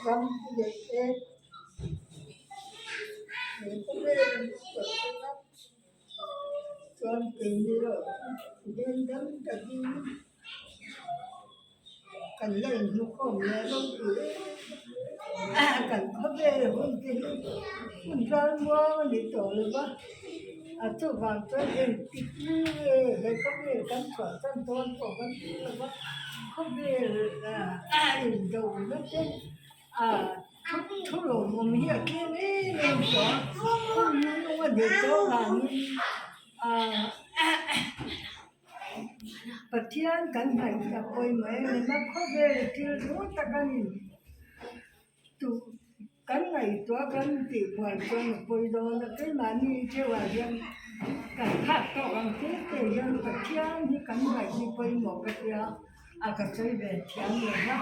Ram leh te he khawvel an chhuahsan a chuan keini erawh chu veng dang takin kan la inhmukhawm leh ropui em em kan khawvel hun te hi hun ralmuang a ni tawh lo va a chuvang chuan engtik nge he khawvel kan chhuahsan dawn pawh kan hre lo va khawvel indo na te ah thu lawmawm hi a tlem em em tawh a hun nung a nih tawh avangin ah. Pathian kan ngaihsak pawimawh em em a, khawvel thil duh tak a ni. Tuh kan ngaihtuah kan tih buai chuan a pawi dawn a, keimahni theuhah hian kan khak tawk ang te te hian Pathian hi kan ngaih hi pawimawh ka tia a ka sawi ve thiam lo va,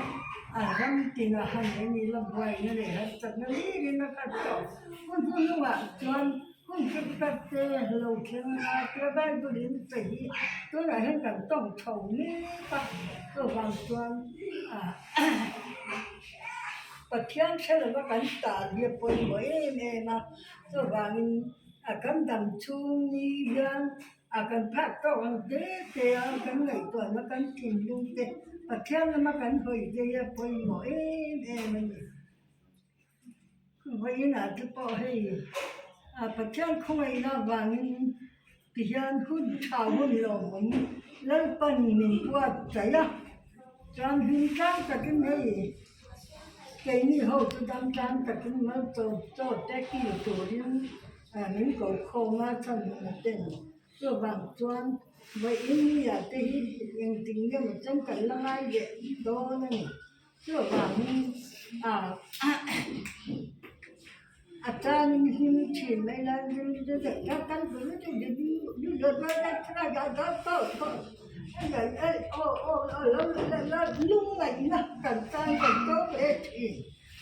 a ram tinah han eng ila buaina leh harsatna hlirin a khat tawh. Hun hnuhnungah chuan. Hun hre tak te lo thleng a tia Bible in sawi hi tunah hian kan tawng chho mek a chuvang chuan ah Pathian hre lova kan tan hi a pawimawh em em a chuvangin a kan dam chhung ni hian a kan phak tawk ang te te a kan ngaihtuahna kan thinlung te Pathian lama kan hawi te hi a pawimawh em em a ni. Vawiinah te pawh hei ah Pathian khawngaihna avangin tihian hun tha hun lawmawm Lalpan min buat chaih a chuan hlim tlang takin hei keini ho chu dam tlang takin malsawm chaw te kil turin ah min ko khawm a chhan ten chuvang chuan vawiin ni ah te hi engtin nge maw chuan kan la ngai leh dawn a ni. Chuvangin ah a changin hlim thin mai la lungngaihna kan tan kan tawk leh thin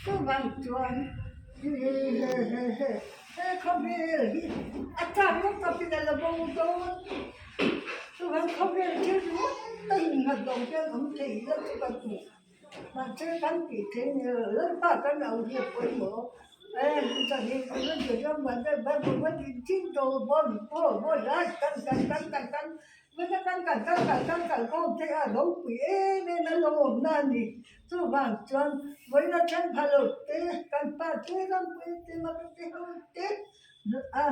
chuvang chuan he khawvel hi a chak na takin a la bo dawn chuvang khawvel thil ringawt a innghat lo hian awm thei ila chu ka hmu. Mahse kan tih theih ni lo Lalpa kan au hi a pawimawh chuvang chuan vawiina then pha lo te kan pa te ram pui te maka te ho te a.